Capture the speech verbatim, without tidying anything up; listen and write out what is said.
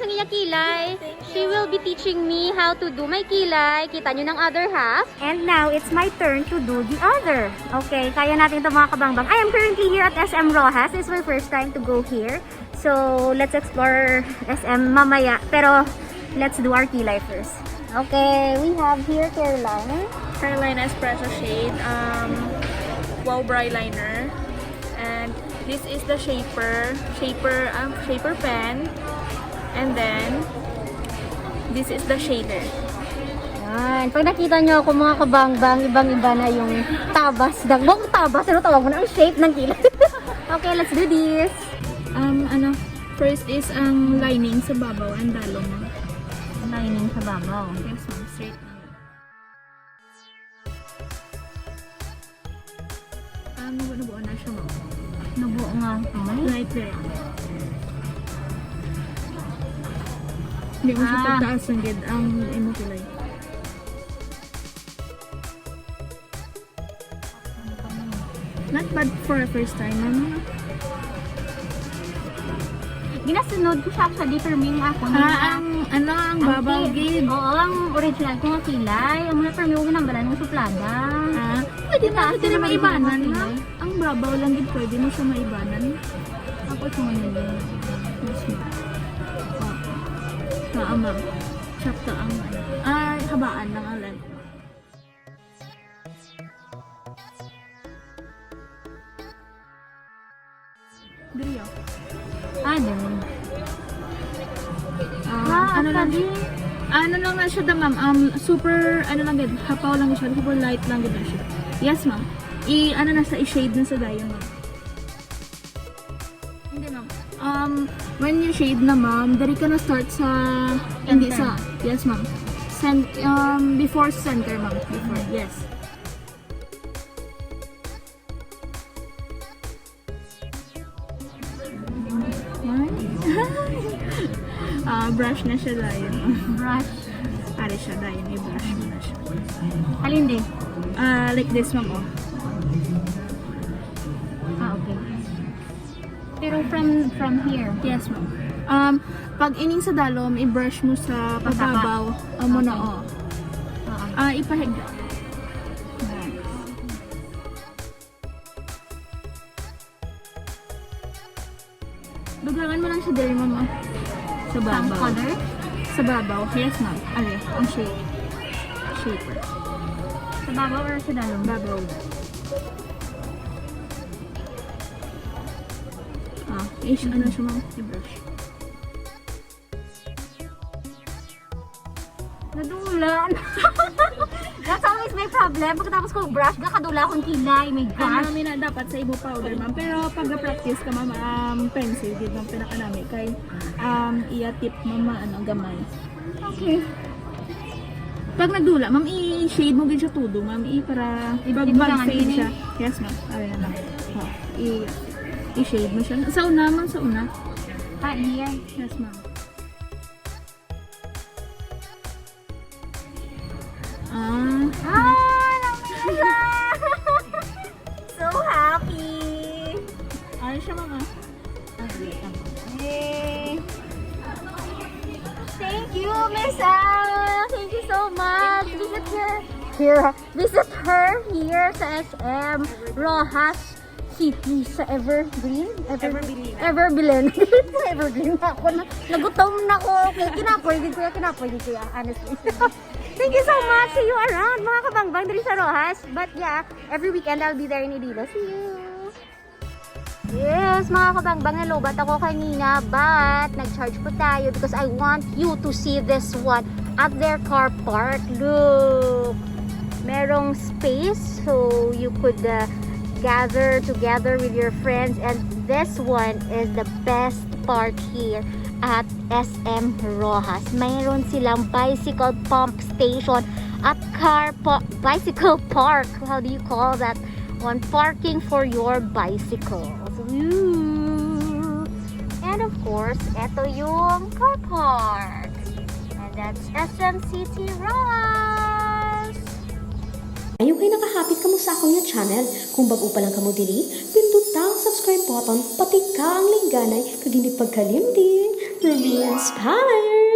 Ang iya kilay. She will be teaching me how to do my kilay. Kita nyo ng other half. And now, it's my turn to do the other. Okay, kaya natin ito, mga kabangbang. I am currently here at S M Roxas. This is my first time to go here. So, let's explore S M mamaya. Pero, let's do our kilay first. Okay, we have here Caroline. Carolina Espresso shade, um, Wow Brow Liner. And this is the shaper, shaper, um, shaper pen. And then, this is the shader. Yan. Pag nakita nyo ako, mga kabangbang, ibang-iba na yung tabas. Ng, huwag tabas, ano tawag mo na? Ang shape ng kilay. Okay, let's do this. Um, ano, first is ang lining sa babaw, ang dalom. Lining sa babaw. Yes, ma'am. Straight. Ah, nabuo, nabuo na siya, ma'am. Nabuo nga ang kamay. Right there. Hindi mo siya Ah. pagtaasan gid ang imo kilay. Not bad for a first time, ma'am. Ginasunod ko siya actually, pero may nga ako na Ah, ang, ano, ang babaw ki- gid. Oo, ang original ko nga kilay. Ang mga permi ko ginambalan ng suplada. Ah, pwede na, Taas pwede na naman maibanan yung na. kilay. Ang babaw lang gid pwede mo siya maibanan. Tapos mo ano yun. Mas ma-, ah, ah, ma'am. Sakto ang ano. Ah, habaan lang ang length. Diri, oh. Ah, dali. Ah, ano lang, Actually, ano lang na siya, da, ma'am. Um, super, ano lang gid, hapaw lang siya, super light lang gid na siya. Yes, ma'am. I, ano na sa, i-shade na sa dayon, ma'am. Hindi, ma'am. Um, when you shade na, ma'am, diri ka na start sa, hindi sa, yes, ma'am. Cent-, um, before center, ma'am. Before, yes. Ah, brush na siya, dayon. Brush. Pare siya, dayon. I-brush mo na siya. Alin din? Ah, like this, ma'am, oh. Ah, okay. Pero from from here. Yes, ma'am. Um, pag ining sa dalom, i-brush mo sa Pasaka. Pababaw. Amo na, Okay. Oh. Oo. Ah, ipahiga. Dugangan mo lang siya diri, ma'am, oh. Sa Some babaw. Color? Sa babaw. Yes, ma'am. Are, ang shape. Shaper. Sa babaw or sa dalom? Babaw. Ah, is, ano siya, ma'am? I-brush. Nadula. That's always my problem. Pagkatapos ko brush, gakadula akong kilay. My Ano gosh. Namin na dapat sa ibo powder, ma'am. Pero pag practice ka, ma'am, um, pencil gid ang pinakanami kay, um, iya tip, ma'am, ma-, ano, gamay. Okay. Pag nagdula, ma'am, i-shade mo gid siya todo, ma'am, i para I- pag ibutangan mag-fade din, siya. Yes, ma'am. Ayan na. Oh, i- i-shade mo siya. Sa una, ma'am, sa una. Ah, here. Yes, ma'am. Ah. Ah, namisa! So happy! Ano siya, ma'am? Yay! Thank you, Miss Al! Thank you so much! Visit her here. Visit her here sa S M Roxas City sa Evergreen? Ever- Everbelen. Everbelen. Sa Evergreen na ako na. Nagutom na ko. Okay, kinapoy gid kuya, kinapoy gid kuya, honestly. Thank you so much. See you around, mga kabangbang, diri sa Roxas. But yeah, every weekend I'll be there in Iloilo. See you. Yes, mga kabangbang, nalobat ako kanina, but nag-charge po tayo because I want you to see this one at their car park. Look, merong space so you could uh, gather together with your friends, and this one is the best park here at S M Roxas. Mayroon silang bicycle pump station at car pa- bicycle park. How do you call that? On parking for your bicycles. Woo! And of course, eto yung car park. And that's S M City Roxas. Ayaw kay nakahapit kamo sa akon nga channel. Kung bag-o pa lang kamo diri, pindota ang subscribe button, patikka ang lingganay, kag hindi pagkalimti Province Power!